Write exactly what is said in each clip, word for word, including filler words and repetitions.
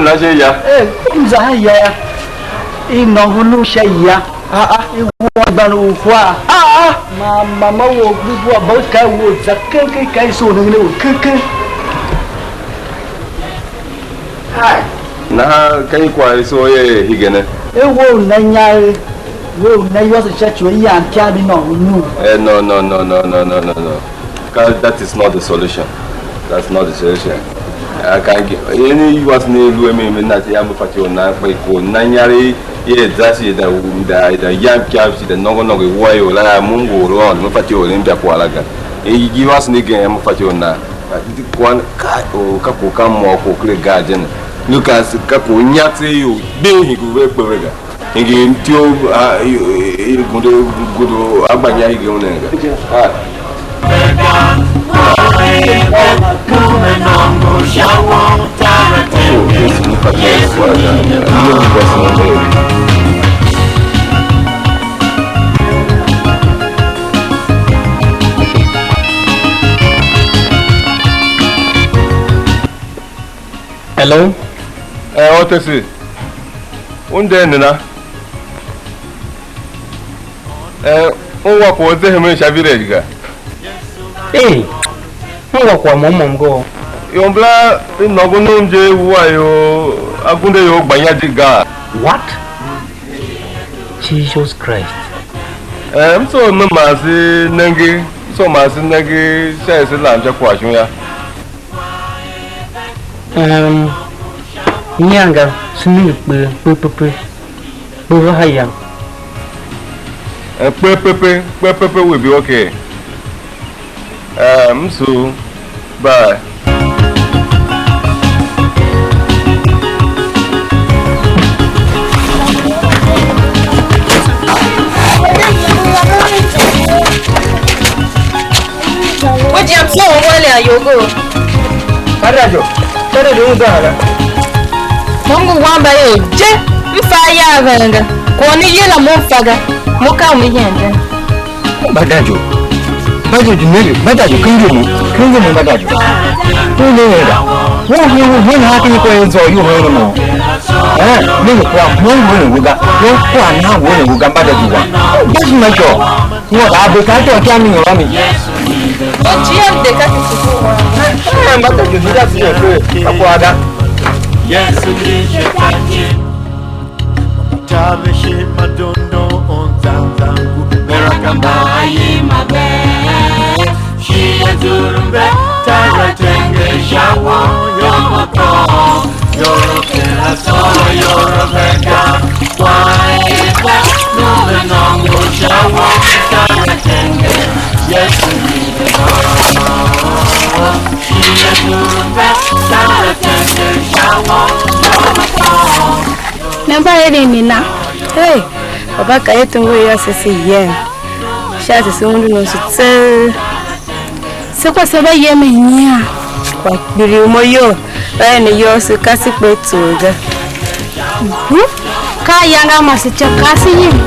Ka sha ya. Eh, m za ha ya. I nôngo nu sha ya. Ah, ah. I wua ban u hwa. Ah, ah. Ma mama wo gbu gbu ba ka wo za ken ken ka i so ne ne wo ken ken. Hai. Nahan ka i kwagh i so ye hige ne. E wo u na nya e. Wo u na iwase sha ci u yam ikyav i nôngo nu. Eh, no, no, no. Ka, that is not the solution. That's not the solution. I can give any, you was ne lu mi mi na ya mi fati o na kpa ko na nyari ye za shi da da da yam kya shi da nongo nongo wa yo la mu ngu ro mi fati o lim bya kwa la ga. E yi was ne ge mi fati o na. Kwan ka o ka ko ka mo ko kle ga je ne. Lucas ka ko nyatse yo be hi ku ve kpe ve ga. Hingir ityough, a, i, i, i gundo, gundo, a gba nya hingir unen ga. A. Hello? Eh, Otesi. U nden nena? Eh, ungwa kwagh u ze hemen sha village ga? Ee, ungwa kwagh môm môm go. Ior mbala i nôngo nom je, wua ior agunde ior gba nya je ga. What? Jesus Christ. Eh, m soo me man se nenge, m soo man se nenge sha er se lam sha kwagh shon yô. Ehm, nyian ga, se nenge kpe, kpe, kpe, kpe, kpe va ha yam. Eh, kpe, kpe, kpe, kpe, kpe, kpe will be okay. Ehm, m sugh. Bye. Mo diam se u ungwa ne ayogo. Karajo, karajo un zan la. Mo ngu wamba er je, m fa ya a veren ga. Kwagh ne yila mo m fa ga. Mo ka u me yem je. Mbadajo. Mbadajo nenge, mbadajo kenge mo, kenge mo mbadajo. U ne enda. Wo he wo he na kini kwa enzo yo he mo. Eh, nenge kwa mo wo ne wo ga. Wo kwa na wo ne wo ga mbadajo wa. That's my job. Ngo da be ka to kya mi nyola mi. O G M de ka ki suku wa. Eh, mba ta ju da si ne kwe, ka kwa da. Yes, we should touch it. Tabe shi madondo on zanzangu. Berakamba ayi mabe. Shi ya zurumbe, tara tenge shawo, yomoko. Yoro kera so, yoro vega. Ne mba eren mi na? Hey, baba ka ye tongo ya se se yem. Sha se se undu no se tse. Se kwa se va yem nyian. Kwa kpiligh mo iyol, va er ne iyol se ka se kpe tsoogh ga. Hu, ka ayange a masetyô, ka se yem.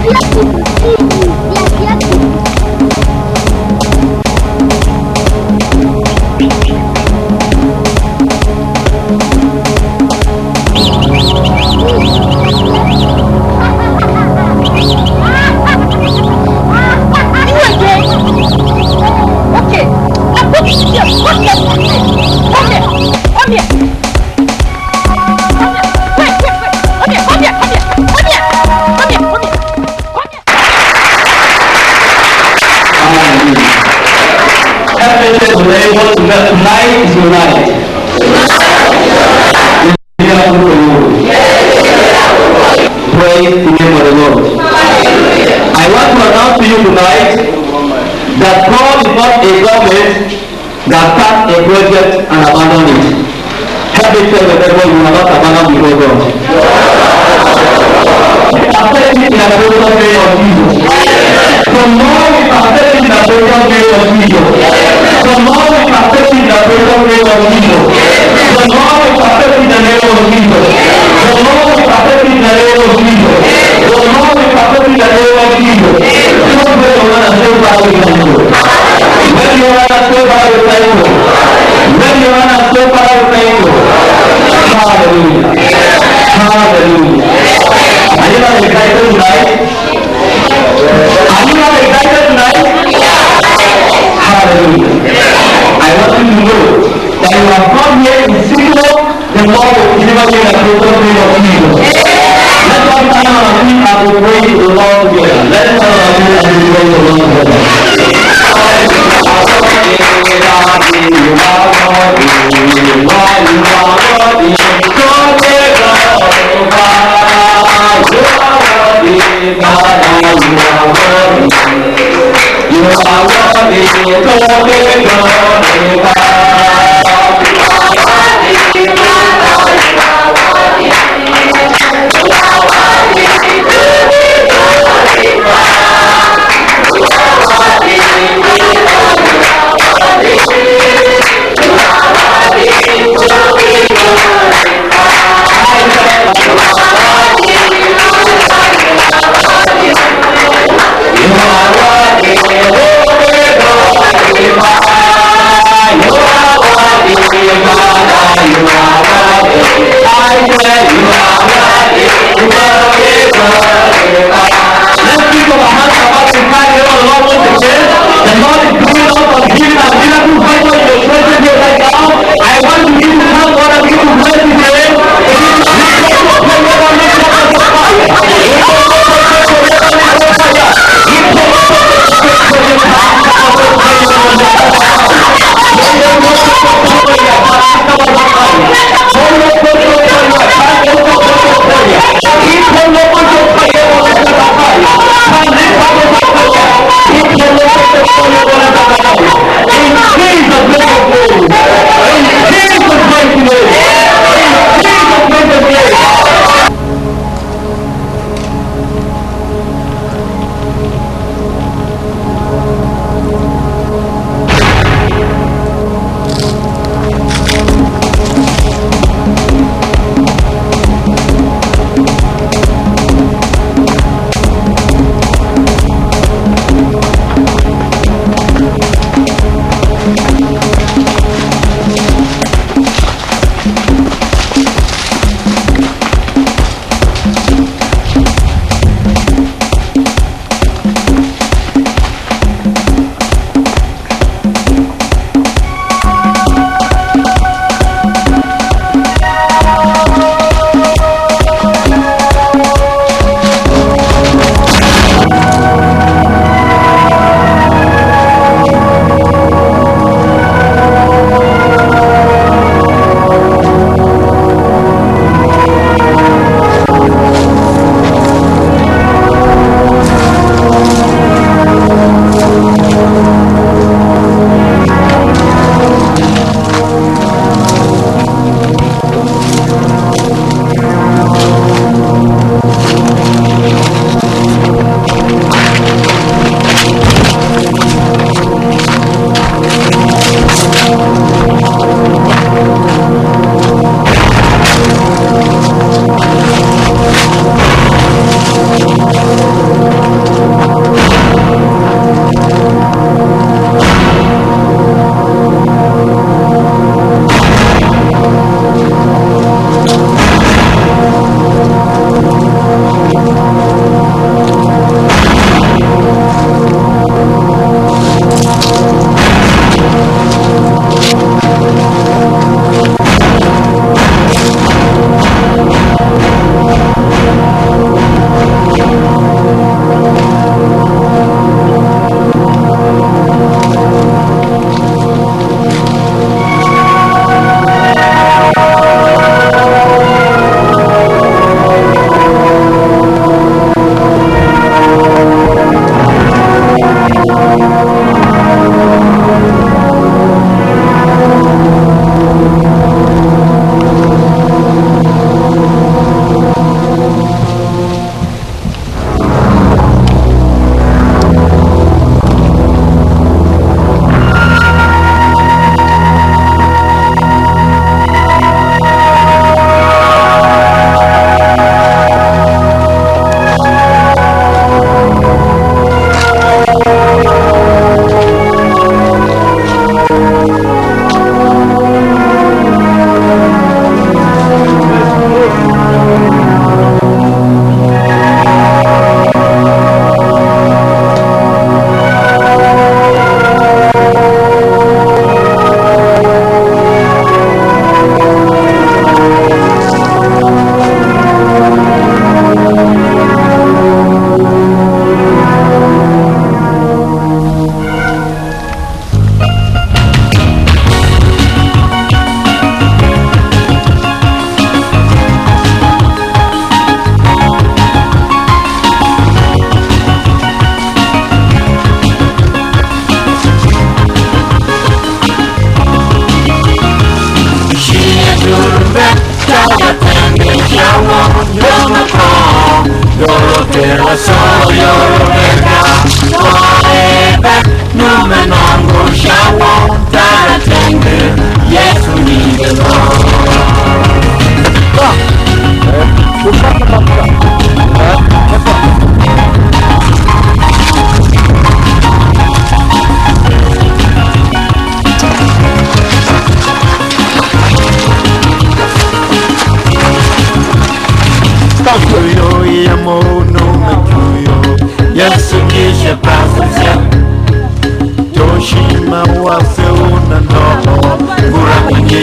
You again? Okay. Now put it here. Come here. Come here. Come here. Come here. Wait, wait, wait. Come here, come here, come here. Come here. Come here, come here. Come here. Hallelujah. Help me say to the neighbor, tonight is your night. Praise the name of the Lord. I want to announce to you tonight that God is not a government that starts a project and abandon it. Help me tell the devil you are not abandoned before God. Perfect it in the precious name of Jesus. The Lord will perfect it in the precious name of Jesus. The Lord will perfect it in the precious name of Jesus. The Lord will perfect it in the name of Jesus. The Lord will perfect it in the name of Jesus. The Lord will perfect it in the name of Jesus. Don't wave your hand and say, "Father, we thank you." Wave your hand and say, "Father, we thank you." Wave your hand and say, "Father, we thank you." Hallelujah. Hallelujah. Are you not excited tonight? Are you not excited tonight? Hallelujah. I want you to know that you have come here in sickness, the Lord will deliver you in the precious name of Jesus. Let us stand on our feet as we praise the Lord together. Let us stand on our feet as we praise the Lord together.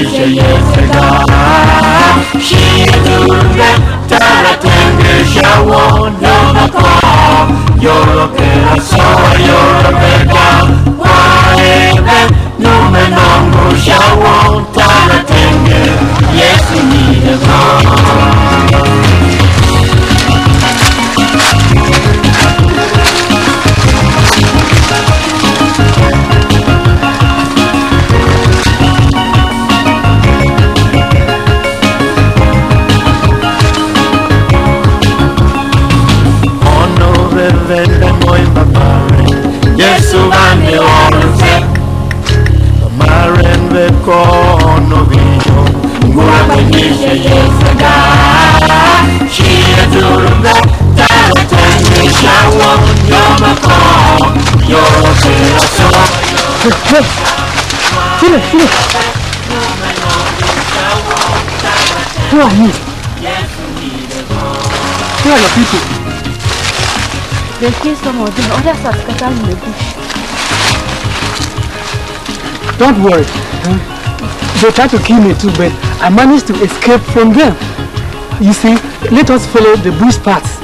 Sha Yesu ga, shi due, taratenge sha won, yom a kôr, yô, kera sôr, yô, ve ga, wa ebe, nume nôngo sha won, taratenge, Yesu ni de gôô. Ono ve venda mo i mbabaren, Yesu vande ôron se. Mbabaren ve kôr ono vision, ngula manyisha Yesu ga, shi a duru ve, taratenge sha won, yom a kôr, yô, kera sôr. Hey, hey. Finish, finish. Who are you? Who are your people? They kill some of them. Others are scattered in the bush. Don't worry. They tried to kill me too, but I managed to escape from them. You see, let us follow the bush path,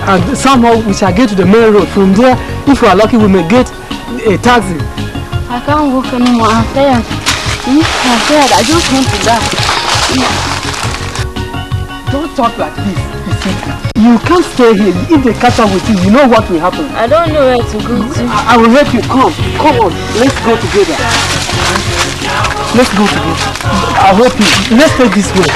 and somehow we shall get to the main road. From there, if we are lucky, we may get a taxi. I can't walk anymore. I'm tired. Hmm? I'm tired. I just want to die. Don't talk like this. You see, you can't stay here. If they catch up with you, you know what will happen. I don't know where to go to. I, I will help you. Come, come on. Let's go together. Let's go together. I hope you. Let's take this way.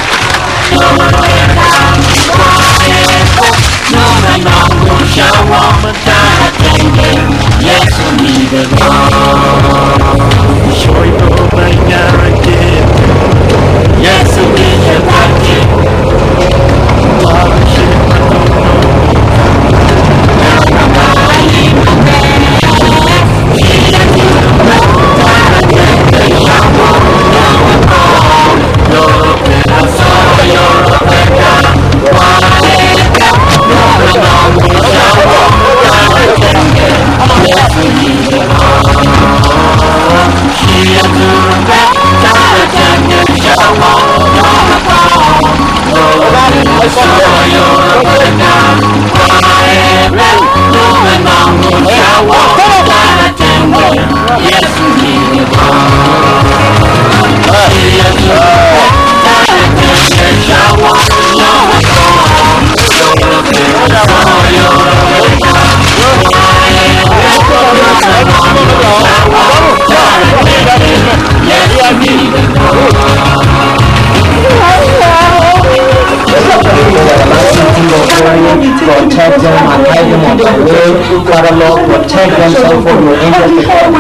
Protect them and guide them on their way. Father Lord, protect them, send forth your angels to them.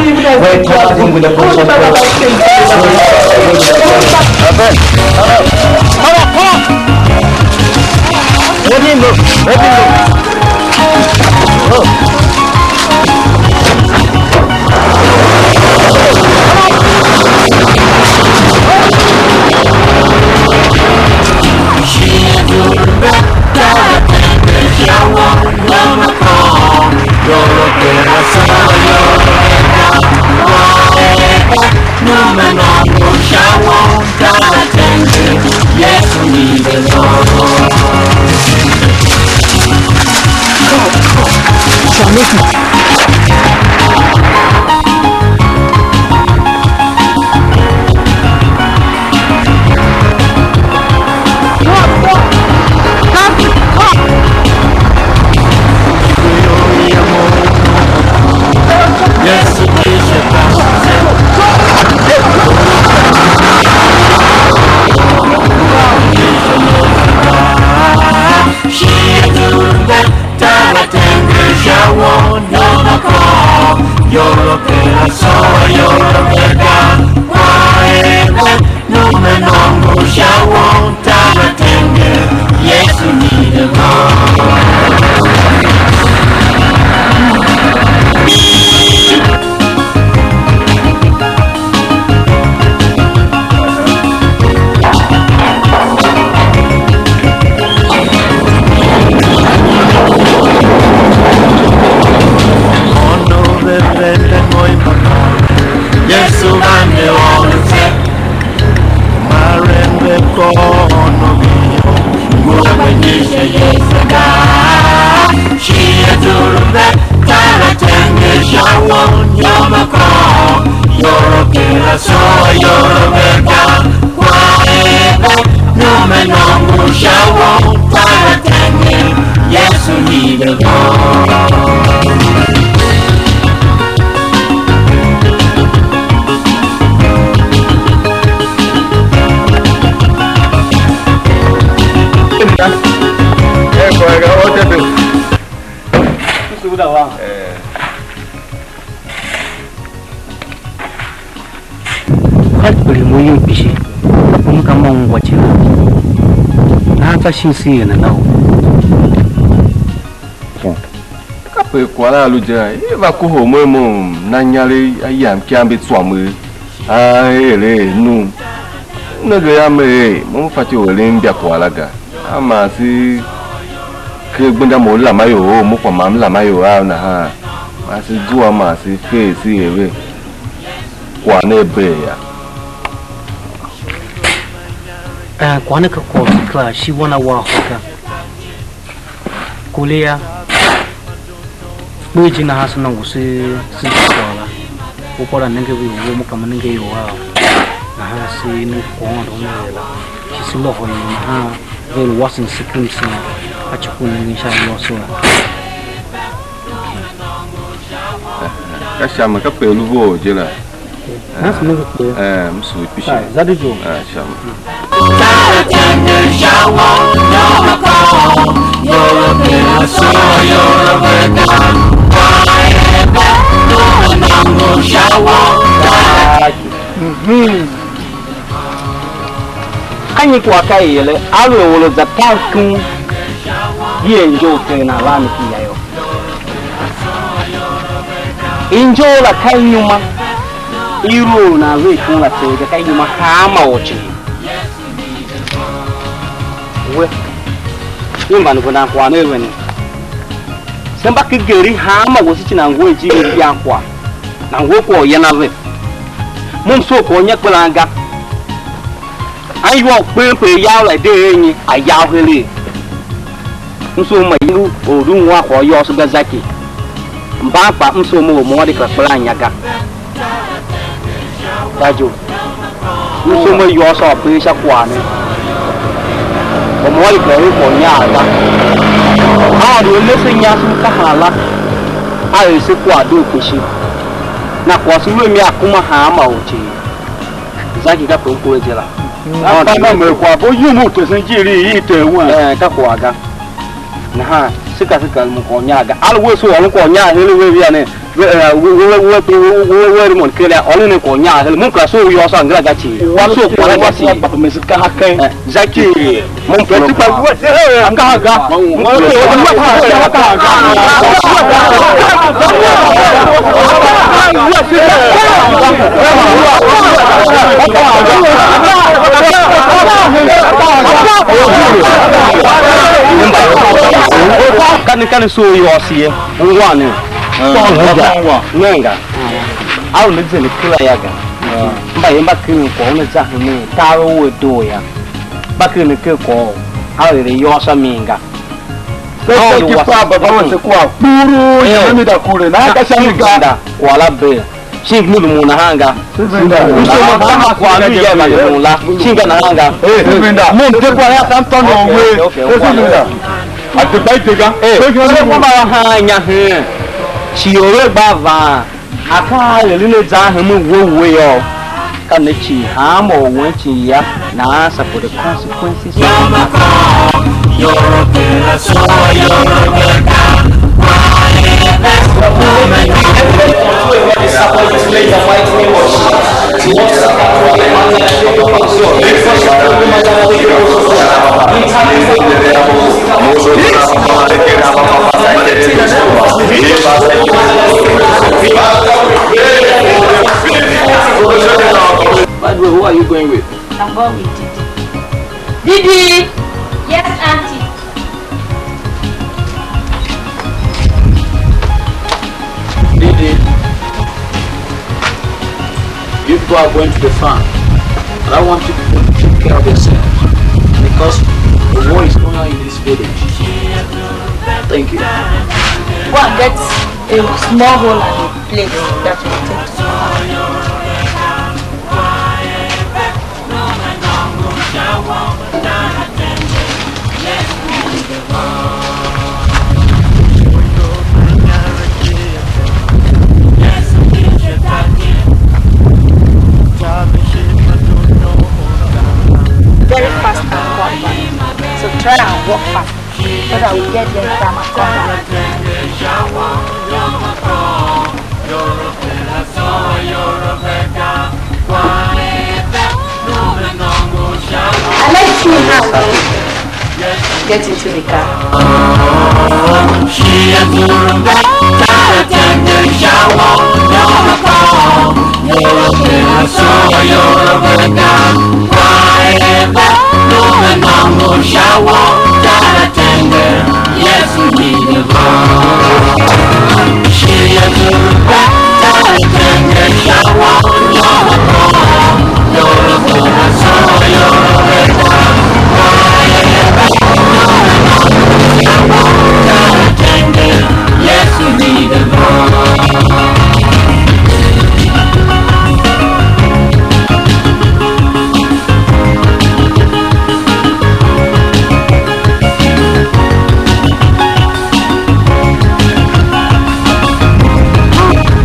Where cover them with the blood of Christ. Amen. Come on, come on. Let him go. Let him go. Go. Ka kpiligh mo iyol kpishi, ka pum ka ma ungwa cii. Nahan tsô shin se er nana u? Kape kwagh la a lu je la, i va kohol mo er mo m na inyaregh a yam ikyambe tswamegh, a er a num. M nenge a mer er, mo m fatyô u eren imbakwagh la ga. A man se ker gbenda mo u lama ior ou, mo kpa ma m lama ior av nahan, man se zua man se fer se er ve kwagh ne a bee yô. Eh, kwagh ne ka kwagh u se kera shi wan a wahô ga. Korea, kper je nahan se nôngo se, se za kwagh la. U kôr a nenge ve ior, mo ka me nenge ior a nahan se nenge kwagh u Aôndo una er la. Shi se lôhô ior nahan ve lu wasen se ken msen a ci ku nengen sha ayôôso la. Ka sha mi, kape lu vough je la. Nanse nenge kper. Eh, m sugh kpishi. Ah, za di zo. Ah, sha mi. Mhm. Ka nyi kwagh ka i ere, aluer or a za tav tung, di er inja u teen a va a mi ki ya yô? Inja la ka inuma i lu u nan ver ikon la tseegh ga, ka inuma hanma or cii. We, i mban ve nan kwagh ne a ve ne. Se mba kegeri hanma wese cii nan ngu a ijiir i yan kwagh, nan ngu a kwagh u yan a ve. Mo m soo kwagh u nya kpelan ga. Anyuwa u kpen pe a yau la de er nyi a yau heregh? M soo ma i lu or u ungwan kwagh u yôôso ga Zaki. Mban kpa m soo ma or mo ande kera kpelan inya ga. Tajo. M soo ma yôôso a bee sha kwagh ne. Or mo ande kera er kwagh u inya ga. Aôndo a ne se inya se mkahan la, a er se kwagh doo kpishi. Na kwagh se lu a mi a kuma hanma or cii. Zaki ka pe m kure je la. Aôndo a me kwagh bo yum u tesen ijiir i i ter wen. Eh, ka kwagh ga. Nahan se ka se kar mo kwagh u inya ga. Al we se ôron kwagh u inya her we via ne. We, eh, we, we, we, we, we, we, we, Raymond Kele, ôron ne kwagh u inya her. Mo kera so u yôôso angela ga cii. Wa so kwagh la ga cii. Wa me se ka ha ken. Eh, Zaki, mo m poro kwagh. Akaha ga. Kani kani so yôôso ye, ungwan ne. Nenga. A u ne zende kera ya ga. Mba ye mba keren kwagh una za hemen, tar u a doo ya. Mba keren ker kwagh, a er ayôôso a mi ga. Se se ki fa baba wese kwagh kpuru, eh, ye mi da kure, na ka sha mi ga. Kwagh la bee. Shin ngi lu mo nahan ga. M soo ma kama kwagh lu ya ma lu la. Shin ga nahan ga. Mo m de kwagh ya ka m tôndo we. A de ba i de ga. Eh, se kwagh ma ya ha nya hen. Shi ior ve gba van. Akaa a eren a zan hemen we we yô, ka ne cii hanmô u wen cii ya, nahan suffer the consequences of it. By the way, who are you going with? I'm going with Didi. Didi! Yes, Auntie. Didi, you people are going to the farm, but I want you people to take care of yourselves because the war is going on in this village. Thank you. Go and get a small hole and a plate that will take to the farm. Very fast and quiet. So try and walk fast so that we get there in time and come back. Get into the car. Shi a zurumbe, tara tende shawo, yoro ko, yoro ko, so yoro beka, kwa ebe, lume nongo shawo, tara tende, Yesu ni de ba. Shi a zurumbe, tara tende shawo, yoro ko,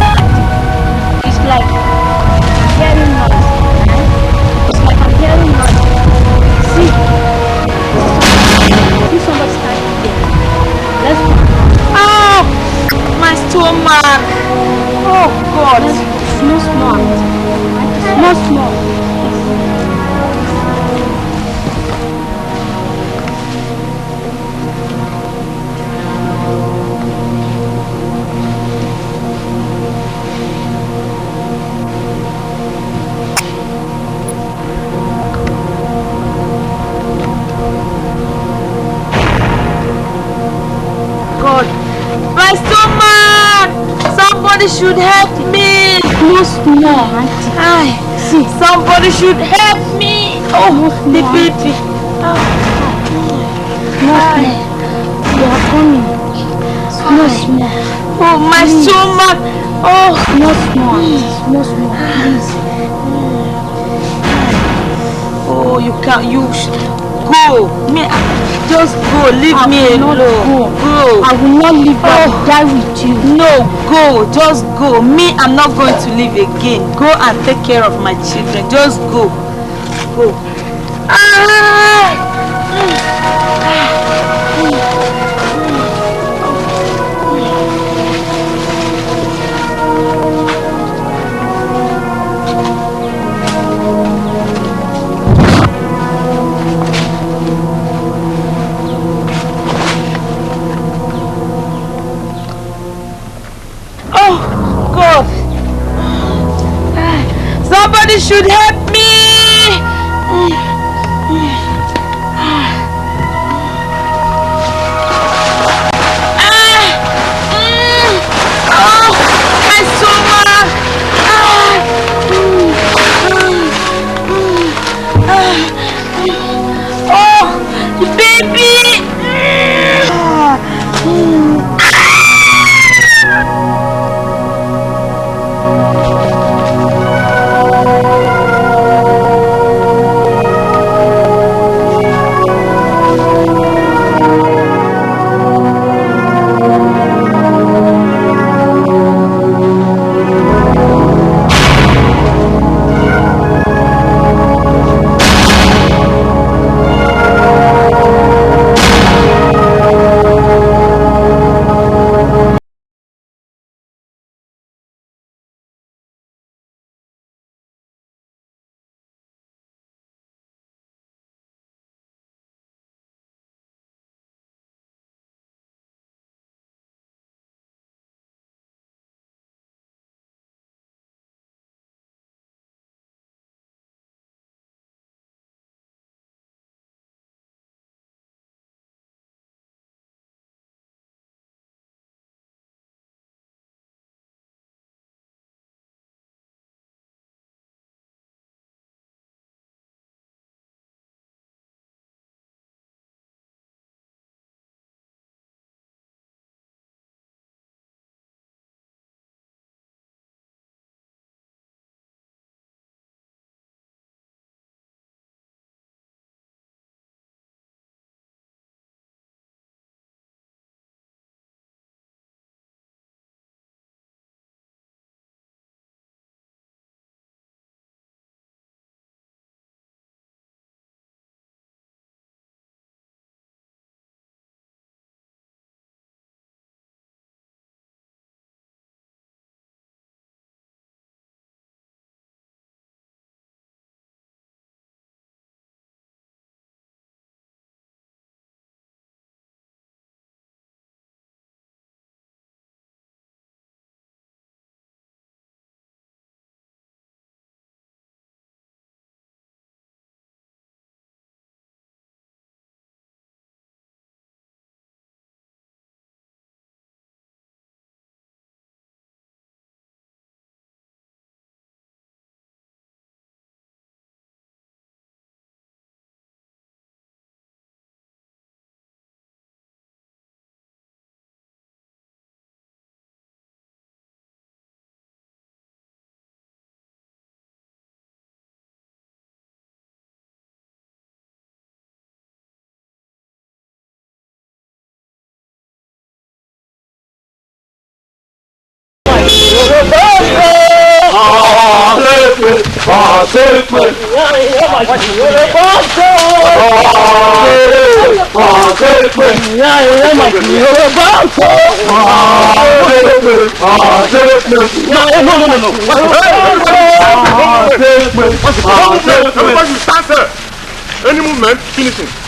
It's like I'm hearing noise. Eh? It's like I'm hearing noise. See? See somebody standing there. Let's go. Ah! My stomach! Oh God! Let's go. Small, small. Small, small. God, my stomach! Somebody should help me! No small, auntie. Ay, see, somebody should help me! Oh, no small, the baby! Ah. No small. You are coming. No small. Oh, my stomach! Oh, no small, auntie. No small, please. Oh, you can, you sh- go. Me, just go. Leave me alone. Go. I will not leave. I will die with you. No, go. Just go. Me, I'm not going to live again. Go and take care of my children. Just go. Go. Ah! Oh, God. Somebody should help me. Ah, mm, oh, my stomach. Ah, mm, mm, mm, ah, mm. Oh, the baby. Mm, mm, ah. Everybody should stand there. Any movement, finishing.